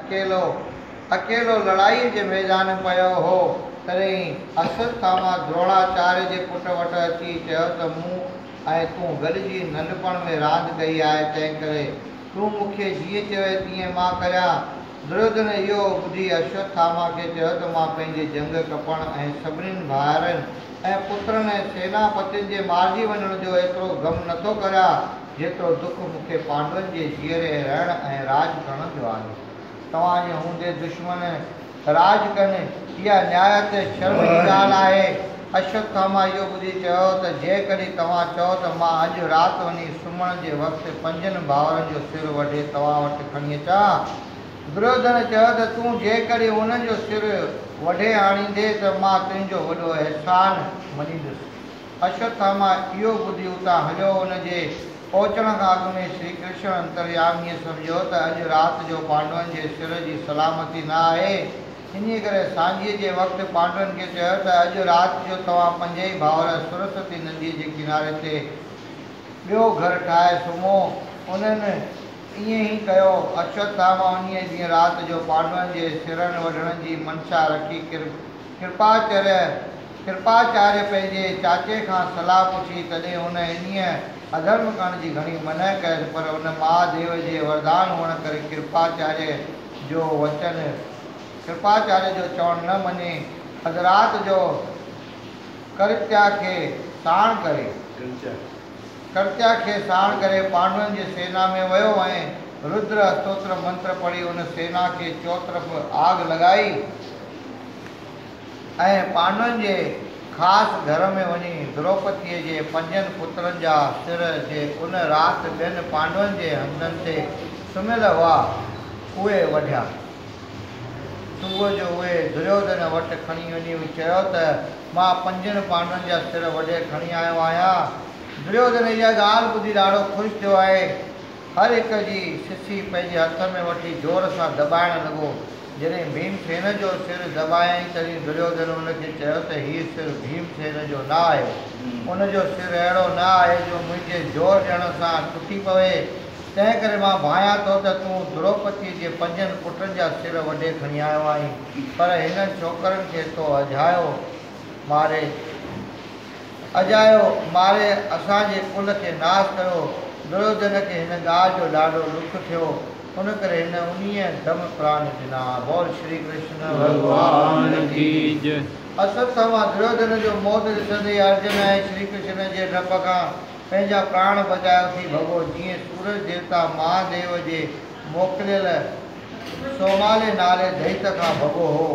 اڪيلو اڪيلو لڙائيء جي ميدان ۾ پيو هو، تڏهن اشوٿاما دروڻاچاريه جي پٽ وٽ اچي چيو ته مون ۽ تون گڏجي ننڍپڻ ۾ راند ڪئي آهي، تنهنڪري تون مون کي جيئن چوين تيئن مان ڪريان. دريوڌن اهو ٻڌي اشوٿاما کي چيو ته مان پنهنجي ڄنگهه ڪپڻ ۽ سڀني ڀائرن ۽ پترن ۽ سيناپتين جي مارجي وڃڻ جو ايترو غم نٿو ڪريان، جيترو دک مون کي پانڊون جي جيئري رهڻ ۽ راڄ ڪرڻ جو آهي. توهان جي هوندي دشمن راڄ ڪن، اها نهايت شرم جي ڳالهه آهي. اشوٿاما اهو ٻڌي چيو ته جيڪڏهن توهان چئو ته مان اڄ رات وڃي سمهڻ جي وقت پنجن ڀائرن جو سر وڍي توهان وٽ کڻي اچان. دريوڌن چيو ته تون جيڪڏهن انهن جو سر وڍي آڻيندين ته مان تنهنجو وڏو احسان مڃيندس. اشوٿاما اهو ٻڌي اتان هليو. ان جي پهچڻ کان اڳ ۾ شري ڪرشڻ انترياميء سمجهيو ته اڄ رات جو پانڊون جي سر جي سلامتي نه آهي، انهيء ڪري سانجهيء جي وقت پانڊون کي چيو ته اڄ رات جو توهان پنجئي ڀائر سرسوتي نديء جي ڪناري تي ٻيو گهر ٺاهي سمهو. انهن ائين ئي ڪيو. اشوٿاما انهيء ڏينهن رات جو پانڊون جي سرن وڍڻ جي منشا رکي ڪرپاچريه ڪرپاچاريه پنهنجي چاچي کان صلاح پڇي، تڏهن هن انهيء اڌرم ڪرڻ جي گهڻي منع ڪيس، پر هن مها ديو جي وردان هئڻ ڪري ڪرپاچاريه جو وچن ڪرپاچاريه جو چوڻ نه مڃي اڌ رات جو ڪرتيا کي ساڻ ڪري ڪرتيا کي ساڻ ڪري پانڊون جي سينا ۾ ويو ۽ ردر استوتر منتر پڙهي ان سينا کي چوطرف آگ لڳائي. ۽ پانڊون جي خاص گهر ۾ وڃي دروپتيء جي پنجن پترن جا سر، جي ان رات ٻين پانڊون جي هنڌن تي سمهيل هئا، اهي وڍيا. صبح جو اهي دريوڌن وٽ کڻي وڃي چيو ته مان پنجن پانڊون جا سر وڍي کڻي آيو آهيان. دريوڌن اها ڳالهه ٻڌي ڏاڍو خوش ٿيو ۽ هر هڪ جي سسي پنهنجي هٿ ۾ وٺي زور سان دٻائڻ لڳو. جڏهن ڀيم سين جو سر دٻايائين، تڏهن دريوڌن ان کي چيو ته هيء سر ڀيم سين جو نه آهي. ان جو سر اهڙو نه آهي جو منهنجي زور ڏيڻ سان ٽٽي پوي. تنهنڪري مان ڀانيان ٿو ته تون دروپتيء جي پنجن پٽن جا سر وڍي کڻي آيو آهين، پر هنن ڇوڪرن کي تو اجهايو ماري اجايو ماري اسان جي ڪل کي ناس ڪيو. دريوڌن کي هن ڳالهه جو ڏاڍو ڏک ٿيو. ان ڪري هن انهيء دم پراڻ ڏنا. بول شري ڪرشن ڀڳوان ڪي جئه. اشوٿاما دريوڌن جو موت ڏسندي ئي ارجن ۽ شري ڪرشن جي ڊپ کان پنهنجا پراڻ بچائي اٿي ڀڳو. جيئن سورج ديوتا مها ديو جي موڪليل سومالي نالي دئيت کان ڀڳو هو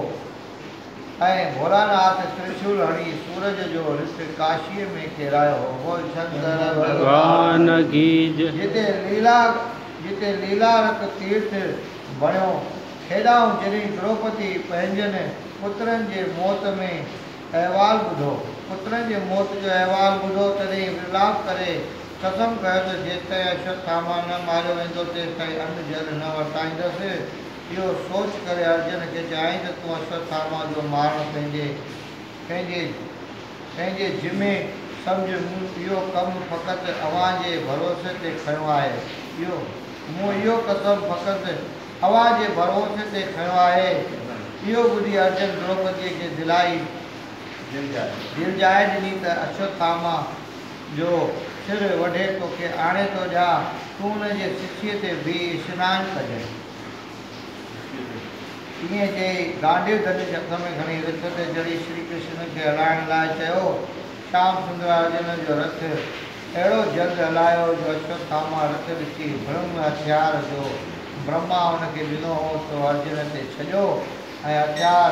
۽ ڀولاناٿ ترشول هڻي سورج جو رٿ ڪاشيء ۾ ڪيرايو هو. بول شنڪر ڀڳوان ڪي جئه. جتي ليلا جتي ليلارڪ تيرٿ بڻيو. هيڏانهن جڏهن دروپتي پنهنجن پترن جي موت ۾ احوال ٻڌو. پترن جي موت جو احوال ٻڌو، تڏهن ورلاپ ڪري قسم کنيو ته جيستائين اشوٿاما نه ماريو ويندو، تيستائين ان جل نه ورتائيندس. اهو سوچ ڪري ارجن کي چيائين ته تون اشوٿاما جو مارڻ پنهنجي پنهنجي پنهنجي ذمي سمجهه، مون اهو ڪم فقط اوهان جي ڀروسي تي کنيو آهي. اهو مون اهو قسم فقط اوهان جي ڀروسي تي کنيو آهي. اهو ٻڌي ارجن دروپديء کي دلائي دلجاء ڏني ته اشوٿاما جو سر وڍي توکي آڻي ٿو ڏيان، تون ان جي سسيء تي بيهي سنان ڪجانء. ائين چئي گانڊيو ڌنش هٿ ۾ کڻي رٿ تي چڙهي شري ڪرشن کي هلائڻ لاء چيو. شام سندر ارجن جو رٿ اهڙو جلد هلايو جو اشوٿاما رٿ ڏسي برهم هٿيار جو برهما هن کي ڏنو هو سو ارجن تي ڇڏيو ۽ هٿيار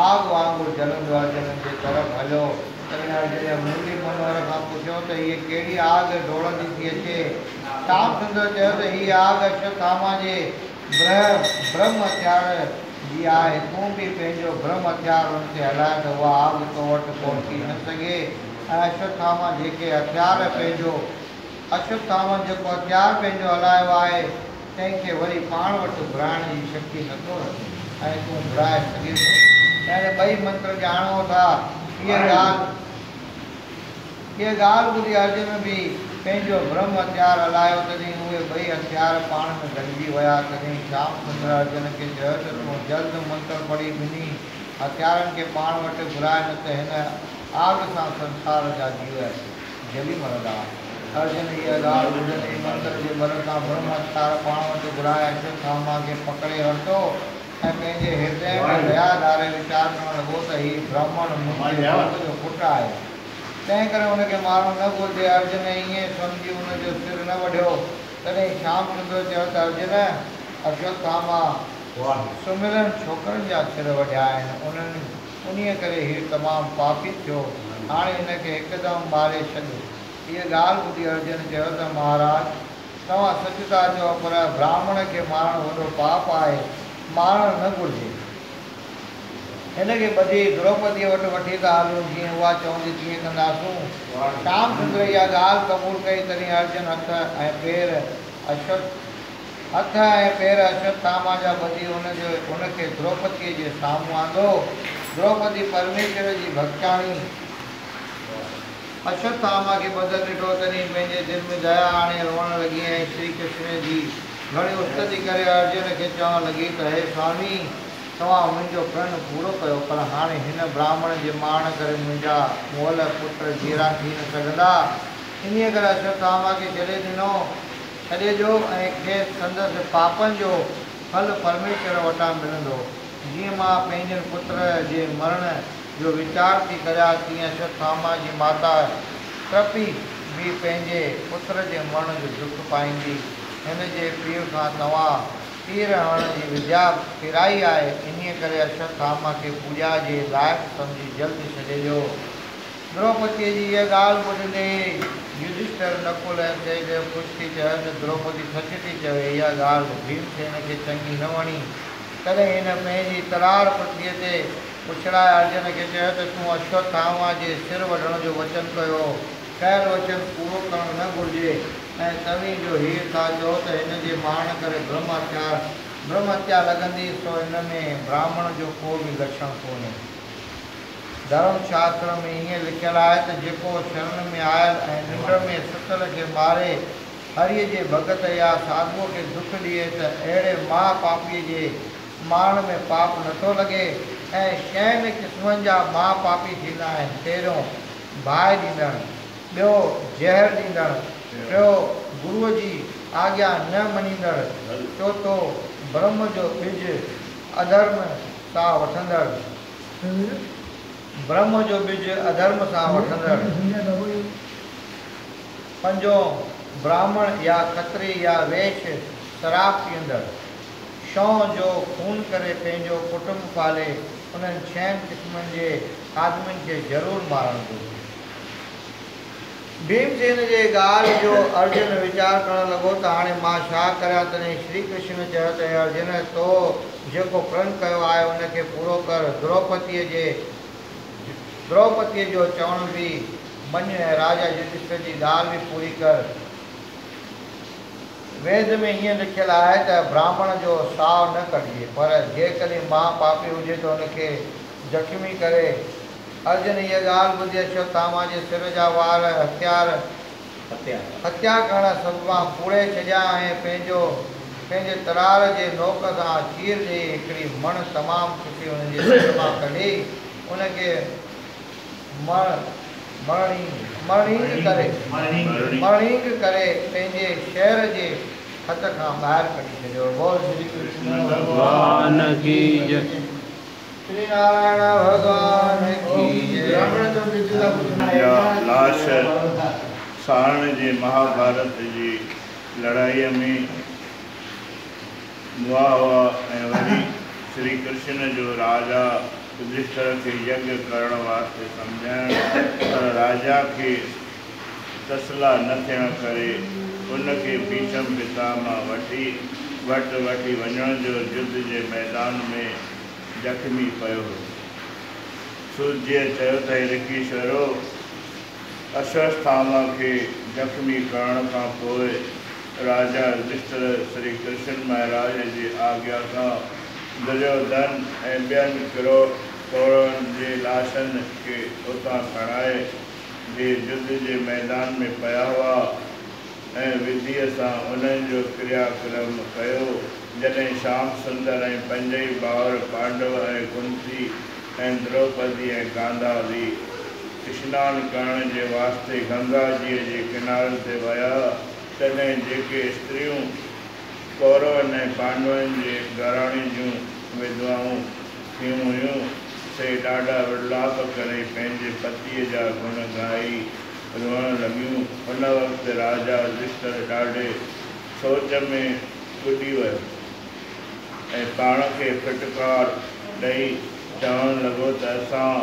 آگ وانگر جلندو ارجن جي طرف هليو. تڏهن ارجن مرلي منوهر کان پڇيو ته هيء ڪهڙي آگ ڊوڙندي ٿي اچي؟ شام سندر چيو ته هيء آگ اشوٿاما جي برهم هٿيار جي آهي. تون به پنهنجو برهم هٿيار ان تي هلاء ته اها آگ تو وٽ پهچي نه سگهي ۽ اشوٿاما جيڪي هٿيار پنهنجو اشوٿاما جيڪو هٿيار پنهنجو هلايو آهي، تنهن کي وري پاڻ وٽ گهرائڻ جي شڪتي نٿو رکي ۽ تون گهرائي سگهين ٿو. يعني ٻئي منتر ڄاڻو ٿا. هيء ڳالهه هيء ڳالهه ٻڌي ارجن به پنهنجو برهم هٿيار هلايو، تڏهن اهي ٻئي هٿيار پاڻ ۾ گڏجي ويا. تڏهن شيام سندر ارجن کي چيو ته تون جلد منتر پڙهي ٻنهي هٿيارن کي پاڻ وٽ گهرائي، نه ته هن آڳ سان سنسار جا جيو جلي مرندا. ارجن اها ڳالهه ٻڌندي ئي منتر جي ٻل سان برهم هٿيار پاڻ وٽ گهرائي اشوٿاما کي پڪڙي ورتو ۽ پنهنجي هردي ۾ ديا ڌاري ويچار ڪرڻ لڳو ته هي برهمڻ منهنجي گهوٽ جو پٽ آهي، تنهن ڪري ان کي مارڻ نه گهرجي. ارجن ائين سمجهي ان جو سر نه وڍيو. تڏهن شيام چندر چيو ته ارجن! اشوٿاما سمهيلن ڇوڪرن جا سر وڍيا آهن، انهيء ڪري هي تمام پاپي ٿيو. هاڻي هن کي هڪدم ماري ڇڏ. هيء ڳالهه ٻڌي ارجن چيو ته مهاراج! توهان سچ ٿا چئو، پر براهمڻ کي مارڻ وڏو پاپ آهي، مارڻ نه گهرجي. هن کي ٻڌي دروپديء وٽ وٺي ٿا هلون، جيئن اها چوندي تيئن ڪنداسون. شام سندر اها ڳالهه قبول ڪئي، تڏهن ارجن هٿ ۽ پير اشوٿ هٿ ۽ پير اشوٿاما جا ٻڌي هن کي دروپديء جي سامهون آندو. دروپدي پرميشور جي ڀڳتياڻي اشوٿاما کي ٻڌل ڏٺو، تڏهن پنهنجي دل ۾ ديا آڻي روئڻ لڳي ۽ شري ڪرشن جي گهڻي استتي ڪري ارجن کي چوڻ لڳي ته هي سوامي! توهان منهنجو پرڻ پورو ڪيو، پر هاڻي هن براهمڻ جي مارڻ ڪري منهنجا مئل پٽ جيئرا ٿي نه سگهندا. انهيء ڪري اشوٿاما کي ڇڏي ڏنو، ڇڏي ڏيو ۽ کيس سندس پاپن جو ڦل پرميشور وٽان ملندو. جيئن مان پنهنجن پٽ جي مرڻ جو ويچار ٿي ڪريان، تيئن اشوٿاما جي ماتا ڪرپي به پنهنجي پٽ جي مرڻ جو دک پائيندي. هن جي پيء کان توهان تير هڻڻ جي وديا پرائي آهي، انهيء ڪري اشوٿاما کي پوڄا جي لائق سمجهي جلد ڇڏي ڏيو. دروپديء جي اها ڳالهه ٻڌندي ئي يڌشٺر، نڪل ۽ سهديو خوش ٿي چيو ته دروپدي سچ ٿي چوي. اها ڳالهه ڀيمسين کي چڱي نه وڻي. تڏهن هن پنهنجي ترار پرٿويء تي اڇلائي ارجن کي چيو ته تون اشوٿاما جي سر وڍڻ جو وچن ڪيو هو. ڪيل وچن پورو ڪرڻ نه گهرجي ۽ توهين جو هيء ٿا چئو ته هن جي مارڻ ڪري برهم هٿيار برهم هتيا لڳندي، سو ان ۾ براهمڻ جو ڪو به لڇڻ ڪونهي. ڌرم شاستر ۾ ائين لکيل آهي ته جيڪو شرڻ ۾ آيل ۽ ننڊ ۾ ستل کي ماري هريء جي ڀڳت يا ساڌوء کي دک ڏئي ته اهڙي مها پاپيء جي مارڻ ۾ پاپ نٿو لڳي ۽ ڇهن قسمن جا مها پاپي ٿيندا آهن، پهريون، باهه ڏيندڙ، ٻيو، زهر ڏيندڙ، ٽيو، گروء جي آگيا نه مڃيندڙ، چوٿو، برهم جو ٻج اڌرم سان وٺندڙ، برهم جو ٻج اڌرم سان وٺندڙ، پنجون، براهمڻ يا کتري يا ويش شراب پيئندڙ. ڇهون، جو خون ڪري پنهنجو ڪٽنب پالي، انهن ڇهن قسمن جي آدمين کي ضرور مارڻ گهرجي. ڀيمسين جي ڳالهه جو ارجن ويچار ڪرڻ لڳو ته هاڻي مان ڇا ڪريان؟ تڏهن شري ڪرشن چيو ته اي ارجن! تو جيڪو پرن ڪيو آهي، ان کي پورو ڪر. دروپديء جو چوڻ به مڃ ۽ راجا يڌشٺر جي ڳالهه به پوري ڪر. ويد ۾ ائين لکيل آهي ته براهمڻ جو ساهه نه ڪڍجي، پر جيڪڏهن مها پاپي هجي ته ان کي زخمي ڪري. ارجن هيء ڳالهه ٻڌي اشوٿاما جي سر جا وار هٿيار هتيا ڪرڻ سببان ڪوڙي ڇڏيا ۽ پنهنجو پنهنجي ترار جي نوڪ سان چير ڏيئي هڪڙي مڻ تمام سٺي ان جي سر مان ڪڍي ان کي مڻ مرڻينگ ڪري مرڻينگ ڪري پنهنجي شهر جي حد کان ٻاهر ڪڍي ڇڏيو. بول شري ڪرشن ڀڳوان ڪي جئ. شري نارائڻ ڀڳوان ڪي جئ. جا لاش ساڙڻ جي مهاڀارت جي لڙائيء ۾ مئا هئا ۽ وري شري ڪرشن جو راجا يڌشٺر کي يگيه ڪرڻ واسطي سمجهائڻ پر راجا کي تسلا نه ٿيڻ ڪري ان کي ڀيشم پتامه وٺي وٽ وٺي وڃڻ جو جڌ جي ميدان ۾ زخمي پيو هو. سوت جيء چيو ته هي رکيشورو! اشوسٿاما کي زخمي ڪرڻ کان پوء راجا يڌشٺر شري ڪرشن مهاراج جي آگيا سان دريوڌن ۽ ٻين ڪورون جي لاشن کي اتان کڻائي، جي جڌ جي ميدان ۾ پيا هئا، ۽ وڌيء سان انهن جو ڪريا ڪرم ڪيو. جڏهن شام سندر ۽ پنجئي ڀائر پانڊو ۽ ڪنتي ۽ دروپدي ۽ گانڌاري اشنان ڪرڻ جي واسطي گنگا جيء جي ڪنارن تي ويا، تڏهن جيڪي استريون ڪورون ۽ پانڊون جي گهراڻي جون وڌوائون ٿيون هيون، سي ڏاڍا ورلاپ ڪري پنهنجي پتيء جا گڻ ڳائي روئڻ لڳيون. ان وقت راجا يڌشٺر ڏاڍي سوچ ۾ ٻڏي ويو ۽ پاڻ کي ڦٽڪار ڏئي چوڻ لڳو ته اسان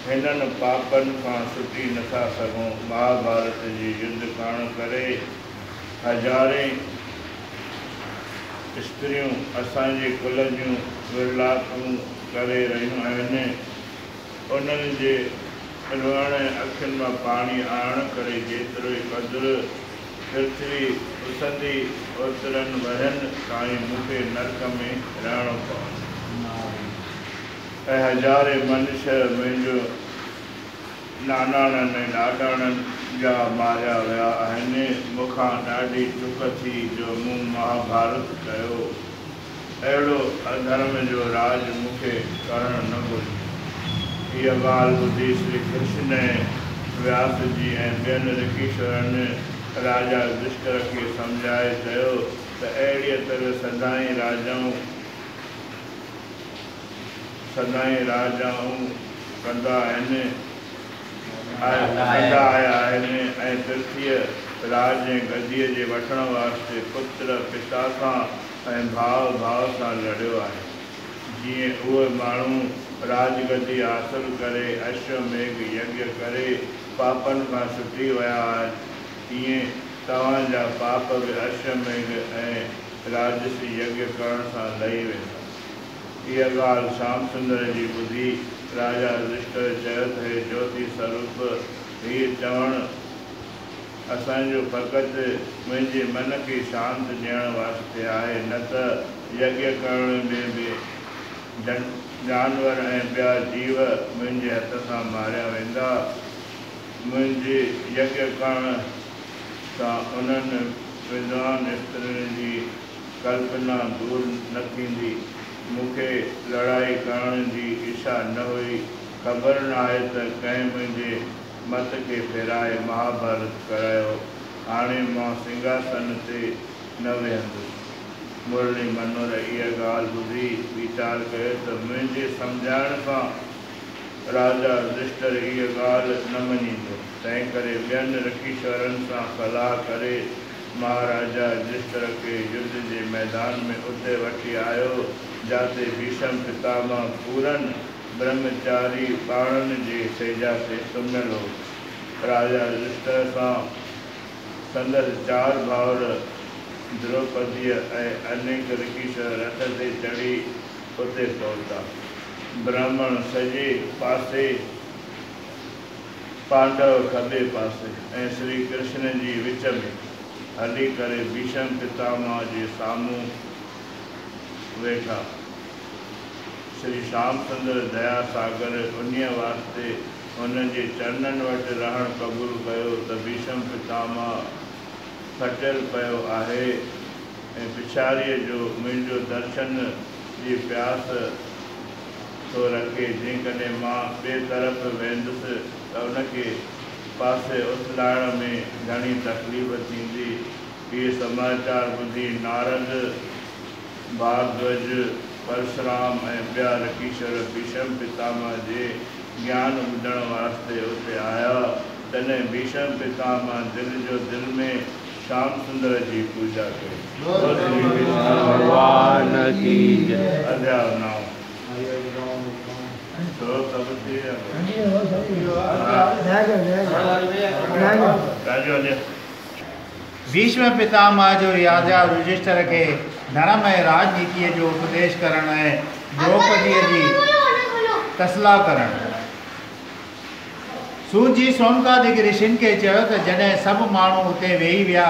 هنن پاپن کان ڇٽي نٿا سگهون. مهاڀارت جي يڌ ڪرڻ ڪري هزارين استريون اسان جي ڪل جون ورلاپون ڪري رهيون آهن. انهن جي روئڻ ۽ اکين مان پاڻي آڻڻ ڪري جيترو قدر پرٿوي اسندي اوترن ورهين تائين مون کي نرڪ ۾ رهڻو پوندو ۽ هزارين منشيه منهنجو ناناڻن ۽ ڏاڏاڻن جا ماريا ويا آهن. مون کان ڏاڍي چڪ ٿي جو مون مهاڀارت ڪيو. اهڙو اڌرم جو راڄ مون کي ڪرڻ نه گهرجي. هيء ڳالهه ٻڌي شري ڪرشن ۽ وياس جي ۽ ٻين رشيشورن راجا يڌشٺر کي سمجهائي چيو ته اهڙيء طرح سدائين راجائون ڪندا آيا آهن ۽ پرٿويء راڄ ۽ گديء جي وٺڻ واسطي پتر پتا سان ۽ ڀاء ڀاء سان لڙيو آهي. جيئن اهي ماڻهو راڄ گدي حاصل ڪري اشوميگهه يگيه ڪري پاپن کان ڇٽي ويا آهن، تيئن توهان جا پاپ به اشوميگهه ۽ راجسي يگيه ڪرڻ سان لهي ويندا. اها ڳالهه شام سندر جي ٻڌي راجا يڌشٺر چيو ته هي جوتي سروپ، هيء چوڻ اسان جو فقط منهنجي من کي شانت ڏيڻ واسطي آهي، نه ته يگيه ڪرڻ ۾ به جانور ۽ ٻيا جيو منهنجي هٿ سان ماريا ويندا. منهنجي يگيه ڪرڻ سان انهن ودوان استرين جي ڪلپنا دور نه ٿيندي. مون کي لڙائي ڪرڻ جي اڇا نه هئي. خبر ناهي ته ڪنهن منهنجي مت کي ڦيرائي مهاڀارت ڪرايو. هاڻي مان سنگهاسن تي نه ويهندس. مرلي منوهر اها ڳالهه ٻڌي ويچار ڪيو ته منهنجي سمجهائڻ سان راجا يڌشٺر اها ڳالهه نه مڃيندو، تنهنڪري ٻين رشيشورن سان صلاح ڪري مهاراجا يڌشٺر کي يڌ جي ميدان ۾ اتي وٺي آيو، جاتي ڀيشم پتامه پورن برهمچاري ٻارن جي سيجا تي سمهيل هو. راجا يڌشٺر سان سندس چار ڀائر دروپديء ۽ انيڪ رشيشور رٿ تي چڙهي اتي پهتا. براهمڻ سڄي پاسي، پانڊو کٻي پاسي ۽ شري ڪرشن جي وچ ۾ هلي ڪري ڀيشم پتامه جي سامهون ويٺا. شري شام سندر ديا ساگر انهيء واسطي هن جي چرنن وٽ رهڻ قبول ڪيو ته ڀيشم پتامه ڦٽيل پيو آهي ۽ پڇاڙيء جو منهنجو درشن جي پياس ٿو رکي، جيڪڏهن مان ٻئي طرف ويندس ته ان کي پاسي اٿلائڻ ۾ گهڻي تڪليف ٿيندي. اهي سماچار ٻڌي نارد، ڀاردوج، پرشرام ۽ ٻيا رشيشور ڀيشم پتامه جي گيان ٻڌڻ واسطي اتي آيا. تڏهن ڀيشم پتامه دل جو دل ۾ شام سندر جي پوڄا ڪئي. شري ڪرشن ڀڳوان ڪي جئ. اڌياء نائون. ٿورو سڀ ٿي ويو. راجو هليو. ڀيشم پتامه جو راجا يڌشٺر کي ڌرم ۽ راڄنيتيء جو اپديش ڪرڻ ۽ دروپديء جي تسلا ڪرڻ. سوت جي سونڪادڪ رشين کي چيو ته جڏهن سڀ ماڻهو اتي ويهي ويا،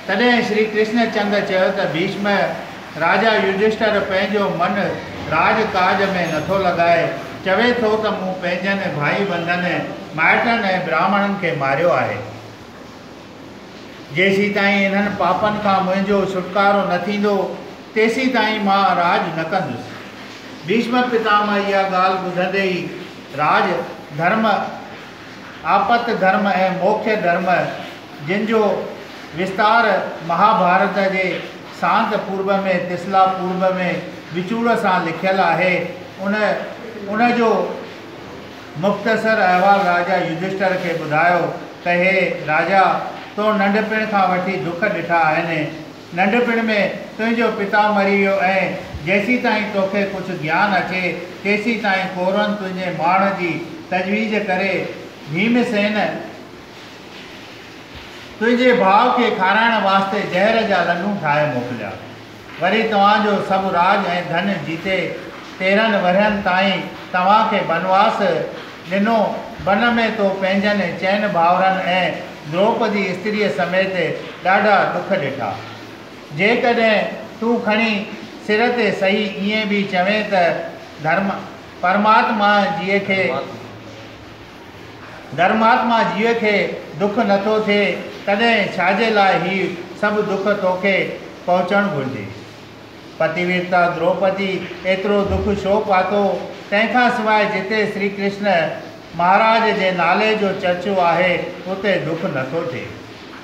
تڏهن شري ڪرشن چند چيو ته ڀيشم، راجا يڌشٺر پنهنجو من راڄ ڪاڄ ۾ نٿو لڳائي، چوي ٿو ته مون پنهنجن ڀائي بندن، مائٽن ۽ براهمڻن کي ماريو آهي. جيسيتائين انهن پاپن کان منهنجو ڇوٽڪارو نه ٿيندو، تيسيتائين مان راڄ نه ڪندس. ڀيشم پتامهه اها ڳالهه ٻڌندي ئي راڄ ڌرم، آپت ڌرم ۽ موکيه ڌرم، جن جو وستار مهاڀارت جي سانت پورب ۾ تسلا پورب ۾ وچوڙ سان لکيل آهي، ان ان جو مختصر احوال راجا يڌشٺر کي ٻڌايو ته هي راجا! تو ننڍپڻ کان وٺي دک ڏٺا آهن. ننڍپڻ ۾ تنهنجو پتا مري ويو ۽ جيسيتائين توکي ڪجهه گيان اچي، تيسيتائين ڪورون تنهنجي ماڻ جي تجويز ڪري ڀيمسين تنهنجي ڀاء کي کارائڻ واسطي زهر جا لڏون ٺاهي موڪليا. وري توهان جو سڀ راڄ ۽ ڌن جيتي 13 ورهين تائين توهان کي بنواس ڏنو. بن ۾ تو پنهنجن چئن ڀائرن ۽ دروپدي استريء سميت ڏاڍا ڏک ڏٺا. جيڪڏهن تون کڻي سر تي سهي ائين به چوين ته ڌرم پرماتما جيء کي ڌرماتما جيء کي دک نٿو ٿئي، تڏهن ڇاجي لاء هي سڀ دک توکي پهچڻ گهرجي؟ پتيورتا دروپدي ايترو دک ڇو پاتو؟ تنهن کان سواء جتي شري ڪرشن مهاراج جي نالي جو چرچو آهي، اتي دک نٿو ٿئي.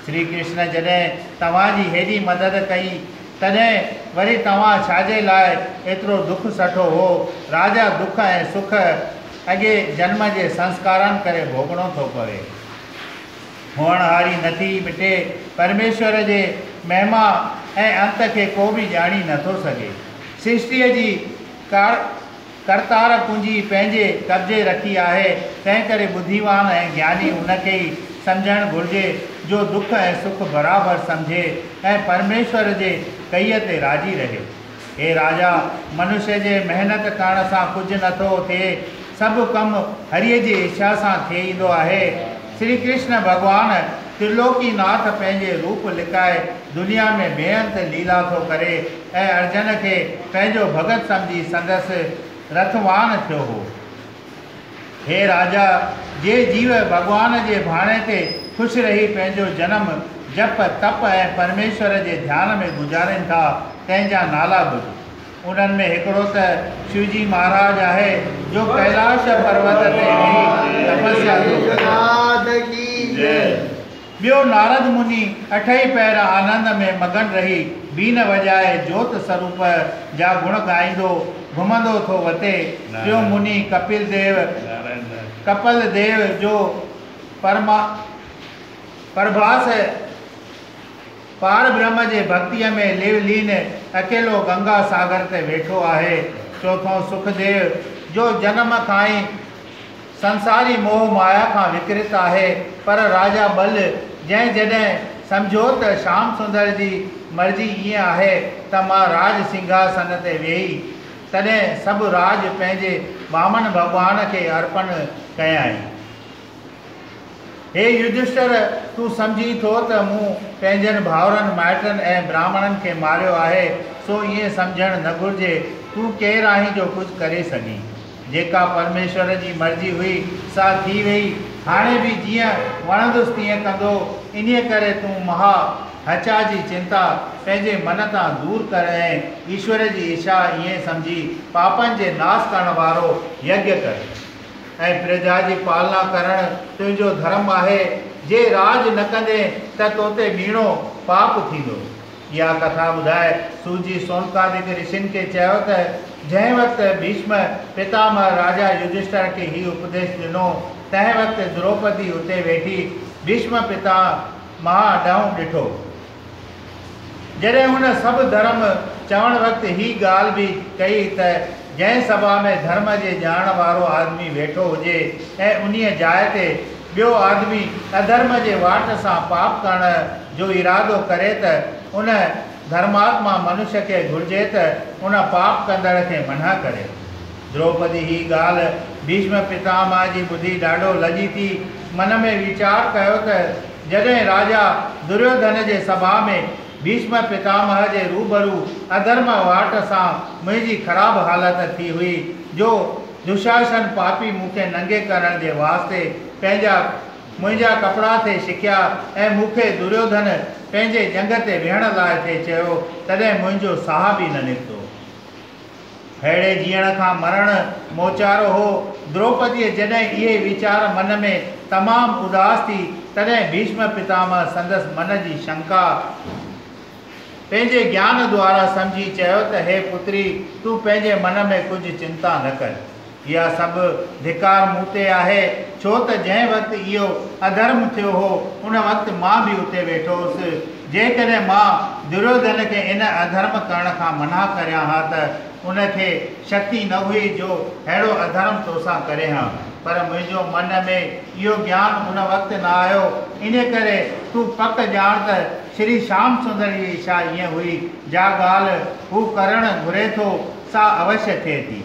شري ڪرشن جڏهن توهان جي هيڏي مدد ڪئي، تڏهن وري توهان ڇاجي لاء ايترو دک سٺو هو؟ راجا دک ۽ سک اڳي جنم جي سنسڪارن ڪري ڀوڳڻو ٿو پوي. هئڻهاري نٿي مٽي. پرميشور جي مهما ۽ انت کي ڪو به ڄاڻي نٿو سگهي. سرشٽيء جي ڪرتار ڪنجي پنهنجي قبضي رکي آهي، تنهنڪري ٻڌيوان ۽ گياني ان کي ئي سمجهڻ گهرجي، جو دک ۽ سک برابر سمجهي ۽ پرميشور جي ڪئي تي راضي رهي. هي راجا! منشيه جي محنت ڪرڻ سان ڪجهه نٿو ٿئي، سڀ ڪم هريء جي اڇا سان ٿئي ايندو آهي. شري ڪرشن ڀڳوان ترلوڪي ناٿ پنهنجي روپ لڪائي دنيا ۾ بي انت ليلا ٿو ڪري ۽ ارجن کي پنهنجو ڀڳت سمجهي سندس رٿوان ٿيو هو. هي راجا! جي جيو ڀڳوان جي ڀاڻي تي خوش رهي پنهنجو جنم جپ، تپ ۽ پرميشور جي ڌيان ۾ گذارين ٿا، تنهن جا نالا ٻڌ. انهن ۾ هڪڙو ته شوجي مهاراج آهي، جو ڪيلاش پروت تي ويهي تپسيا ٿو ڪري. ٻيو نارد مني اٺئي پهر آنند ۾ مگن رهي بين وڄائي جوت سروپ جا گڻ ڳائيندو گهمندو ٿو وتي. ٽيون مني ڪپل ديو، ڪپل ديو، جو پرڀاس پار برهم جي ڀڳتيء ۾ ليولين اڪيلو گنگا ساگر تي ويٺو آهي. چوٿون سکديو، جو جنم کان ئي سنساري موهه مايا کان وڪرت آهي، پر راجا ٻل جنهن جڏهن سمجهيو ته شام سندر جي مرضي ائين آهي ته مان راڄ سنگهاسن تي ويهي، تڏهن سڀ راڄ پنهنجي وامن ڀڳوان کي ارپڻ ڪيائين. هي يڌشٽر! تون سمجهين ٿو ته مون پنهنجن ڀائرن، مائٽن ۽ براهمڻن کي ماريو آهي، سو ائين سمجهڻ نه گهرجي. تون ڪير آهين جو ڪجهه ڪري سگهين؟ جيڪا پرميشور جي مرضي هئي، سا ٿي ويئي. هاڻي به جيئن وڻندس تيئن ڪندو. انهيء ڪري تون مها هچا جي چنتا پنهنجي من تان دور ڪر ۽ ايشور جي اڇا ائين سمجهي پاپن جي ناس ڪرڻ وارو يگيه ڪر. ۽ پرجا جي پالنا ڪرڻ تنهنجو ڌرم آهي. جي راڄ نه ڪندين ته توتي ٻيڻو پاپ ٿيندو. اها ڪٿا ٻڌائي سوجي سونڪادڪ رشين کي چيو ته جنهن وقت ڀيشم پتامهه راجا يڌشٺر کي هي اپديش ڏنو، تنهن وقت دروپدي اتي ويٺي ڀيشم پتامهه ڏانهن ڏٺو. جڏهن هن سڀ ڌرم چوڻ وقت هي ڳالهه به ڪئي ته جنهن سڀا ۾ ڌرم جي ڄاڻ وارو آدمي ويٺو هجي ۽ انهيء جاء تي ٻيو آدمي اڌرم جي واٽ سان پاپ ڪرڻ جو ارادو ڪري ته ان ڌرماتما منش کي گهرجي ته ان پاپ ڪندڙ کي منع ڪري. دروپدي هي ڳالهه ڀيشم پتامهه جي ٻڌي ڏاڍو لڄي ٿي. من ۾ ويچار ڪيو ته جڏهن راجا دريوڌن جي سڀا ۾ ڀيشم پتامهه جي روبرو اڌرم واٽ سان منهنجي خراب حالت ٿي هئي، جو دشاسن پاپي مون کي ننگي ڪرڻ جي واسطي پنهنجا منهنجا ڪپڙا ٿي ڇڪيا ۽ مون کي دريوڌن پنهنجي ڄنگهه تي ويهڻ لاءِ ٿي چيو، تڏهن منهنجو ساهه به نه نڪتو. اهڙي جيئڻ کان مرڻ موچارو هو. دروپديءَ جڏهن اهي ويچار من ۾ تمام اداس ٿي، تڏهن ڀيشم پتامهه سندس من جي شنڪا پنهنجي گيان دوارا سمجهي چيو ته هي پتري، تون پنهنجي من ۾ ڪجهه چنتا نه ڪر. اها سڀ ڌڪار مون تي آهي، ڇو ته جنهن وقت اهو اڌرم ٿيو هو، ان وقت مان به اتي ويٺو هوس. جيڪڏهن مان دريوڌن کي ان اڌرم ڪرڻ کان منع ڪريان ها ته ان کي شڪتي نه هئي جو اهڙو اڌرم توسان ڪري ها، پر منهنجو من ۾ اهو گيان ان وقت نه آيو. ان ڪري تون پڪ ڄاڻ ته شري شيام سندر جي اڇا ائين هئي، جا ڳالهه هو ڪرڻ گهري ٿو سا اوشيه ٿئي ٿي.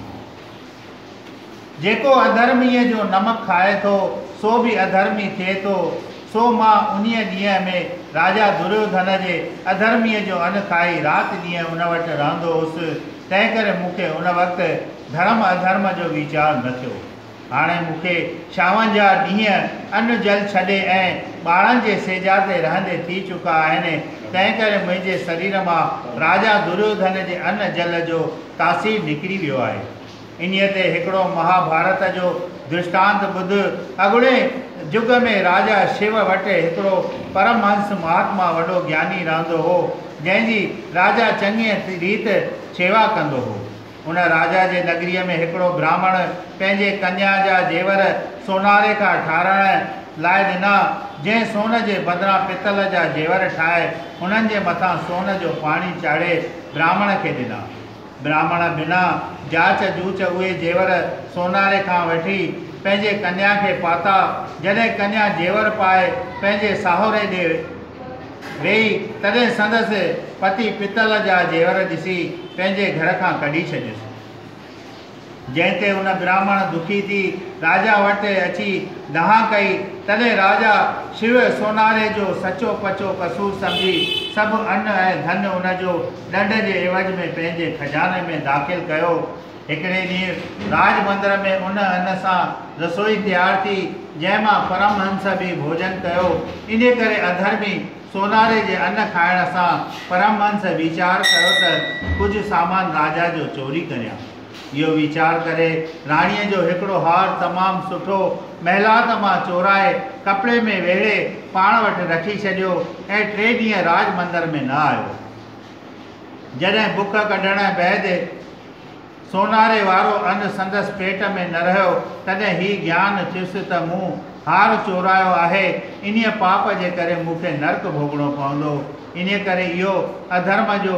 جيڪو اڌرميءَ جو نمڪ کائي ٿو سو به اڌرمي ٿئي ٿو. سو مان انهيءَ ڏينهن ۾ راجا دريوڌن جي اڌرميءَ جو ان کائي رات ڏينهن ان وٽ رهندو هوس، تنهن ڪري مون کي ان وقت ڌرم اڌرم جو ويچار نه ٿيو. هاڻي مون کي 56 ڏينهن ان جل ڇڏي ۽ ٻارن جي سيجا تي رهندي ٿي چڪا آهن، تنهن ڪري منهنجي شرير مان راجا دريوڌن جي ان جل جو تاثير نڪري ويو آهي. انهيءَ تي هڪڙو مهاڀارت جو درشٽانت ٻڌ. اڳڙي يگ ۾ راجا شو وٽ هڪڙو پرمهنس مهاتما وڏو گياني رهندو هو، جنهن جي راجا چڱيءَ ريت شيوا ڪندو هو. ان راجا جي نگريءَ ۾ هڪڙو براهمڻ پنهنجي ڪنيا جا زيور سوناري کان ٺاهرائڻ لاءِ ڏنا، جنهن سون جي بدران پتل جا زيور ٺاهي انهن جي مٿان سون جو پاڻي چاڙهي براهمڻ کي ڏنا. براهمڻ بنا جاچ جوچ اهي زيور سوناري کان وٺي پنهنجي ڪنيا کي پاتا. جڏهن ڪنيا زيور پائي پنهنجي ساهري ڏي ويئي، تڏهن سندس پتي پتل جا زيور ڏسي پنهنجي گهر کان ڪڍي ڇڏيس. جنهن تي ان براهمڻ دکي ٿي راجا وٽ اچي دانهن ڪئي. تڏهن راجا شو سوناري جو سچو پچو قصور سمجهي سڀ ان ۽ ڌن ان جو ڏنڊ جي عيوض ۾ پنهنجي خزاني ۾ داخل ڪيو. هڪڙي ڏينهن راج مندر ۾ ان ان سان رسوئي تيار ٿي، جنهن مان پرمهنس به ڀوڄن ڪيو. ان ڪري اڌرمي سوناري جي ان کائڻ سان پرمهنس ويچار ڪيو ته ڪجهه سامان راجا جو چوري ڪريان. اهو ويچار ڪري راڻيءَ جو هڪڙو هار تمام سٺو محلات مان چورائي ڪپڙي ۾ ويڙهي پاڻ وٽ رکي ڇڏيو ۽ 3 ڏينهن راج مندر ۾ نه آيو. جڏهن بک ڪڍڻ بعد سوناري وارو ان سندس پيٽ ۾ نه رهيو، تڏهن هي گيان ٿيس ته مون هار چورايو آهي، انهيءَ پاپ جي ڪري مون کي نرڪ ڀوڳڻو پوندو. انهيءَ ڪري اهو اڌرم جو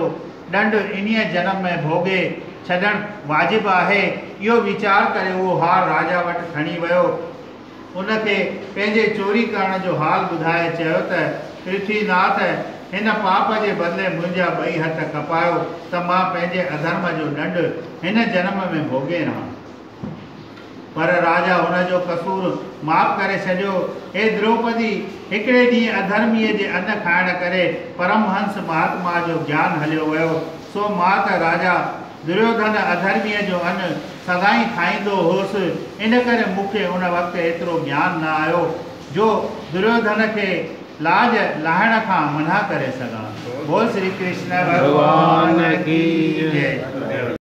ڏنڊ انهيءَ جنم ۾ ڀوڳي ڇڏڻ واجب آهي. اهو ويچار ڪري اهو هار راجا وٽ کڻي ويو. ان کي پنهنجي چوري ڪرڻ جو حال ٻڌائي چيو ته پرٿويناٿ، هن پاپ جي بدلي منهنجا ٻئي هٿ ڪپايو ته مان پنهنجي اڌرم جو ڏنڊ هن جنم ۾ ڀوڳي رهان. پر راجا هن جو قصور معاف ڪري ڇڏيو. هي دروپدي، هڪڙي ڏينهن اڌرميءَ جي ان کائڻ ڪري پرمهنس مهاتما جو گيان هليو ويو. سو مان ته راجا دريوڌن اڌرميءَ جو ان سدائين کائيندو هوس، ان ڪري مون کي ان وقت ايترو گيان نه آيو جو دريوڌن کي لاج لاهڻ کان منع ڪري سگهان. بول شري ڪرشن ڀڳوان ڪي جئي.